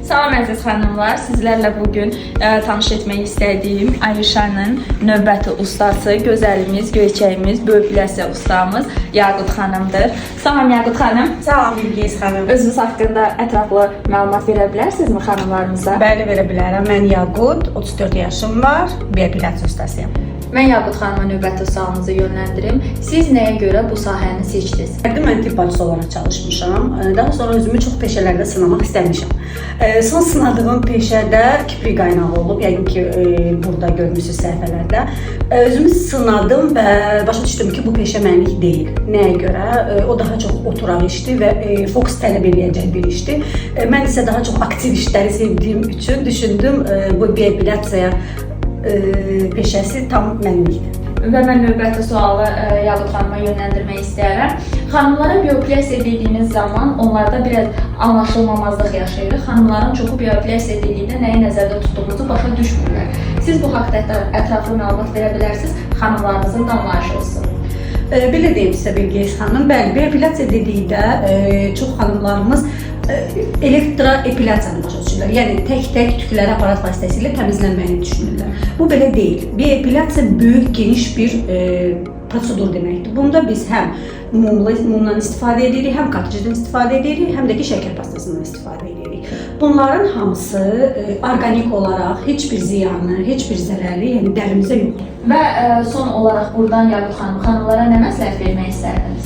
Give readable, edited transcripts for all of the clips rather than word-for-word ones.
Salam əziz xanımlar, sizlərlə bu gün tanış etmək istədiyim Ayşənin növbəti ustası, gözəlimiz, göyçəyimiz, böyükləsə ustamız Yaqut xanımdır. Salam Yaqut xanım. Salam Bilgeyiz xanım. Özünüz haqqında ətraflı məlumat verə bilərsinizmi xanımlarımıza? Bəli, verə bilərəm. Mən Yaqut, 34 yaşım var, bioepilyasiya ustasıyam. Mən Yaqut xanıma növbəti sualımızı yönləndirim. Siz nəyə görə bu sahəni seçdiniz? Əvvəldə mən tibb bacısı olaraq çalışmışam. Daha sonra özümü çox peşələrdə sınamaq istəmişəm. Son sınadığım peşədə kiprik qaynağı olub, yəqin ki, burada görmüsüz səhifələrdə. Özümü sınadım və başa düşdüm ki, bu peşə mənlik deyil. Nəyə görə? O daha çox oturaq işdir və fokus tələb eləyəcək bir işdir. Mən isə daha çox aktiv işləri sevdiyim üçün düşündüm, bu bioepilyasiya peşəsi tam mənlikdir. Və mən növbəti sualı Yaqut xanıma yönləndirmək istəyirəm. Xanımlara bioepilyasiya dediyimiz zaman onlarda biraz anlaşılmamazlıq yaşayırıq. Xanımların çoxu bioepilyasiya dedikdə nəyi nəzərdə tutduğumuzu başa düşmürlər. Siz bu haqda ətraflı məlumat verə bilərsiniz. Xanımlarımızın da anlayışı olsun. Belə deyim sizə Bilgeyiz xanım, bəli, bioepilyasiya dedikdə çox xanımlarımız elektroepilyasiyanı başa düşürlər. Yəni tək-tək tükləri aparat vasitəsilə təmizlənməyini düşünürlər. Bu belə deyil. Bioepilyasiya böyük, geniş bir prosedur deməkdir. Bunda biz həm mumdan istifadə edirik, həm kartrijdən istifadə edirik, həm də ki şəkər pastasından istifadə edirik. Bunların hamısı orqanik olaraq heç bir ziyanı, heç bir zərəri, yəni dərimizə yoxdur. Və son olaraq buradan Yaqut xanım, xanımlara nə məsləhət vermək istərdiniz?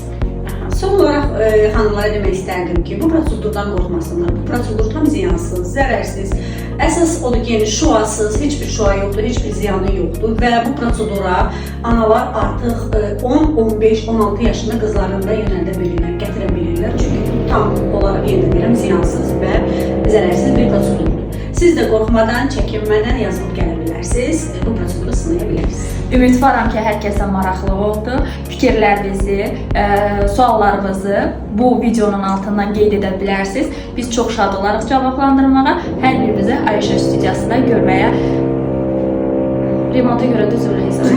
Son olaraq xanımlara demək istərdim ki, bu prosedurdan qorxmasınlar. Bu prosedur tam ziyansız, zərərsiz. Əsas odur ki, yəni şüasız, heç bir şüa yoxdur, heç bir ziyanı yoxdur və bu prosedura analar artıq 10, 15, 16 yaşında qızlarını da yönəldə bilirlər, gətirə bilirlər. Çünki bu tam olaraq yenə də deyirəm, ziyansız və zərərsiz bir prosedurdur. Siz də qorxmadan, çəkinmədən yazılıb gələ bilərsiniz, bu proseduru sınaya bilərsiniz. Ümidvaram ki, hər kəsə maraqlı oldu. Fikirlərinizi, suallarınızı bu videonun altından qeyd edə bilərsiniz. Biz çox şad olarıq cavablandırmağa. Hər birinizi Ayşə studiyasında görməyə remonta görə düz öyle hesab.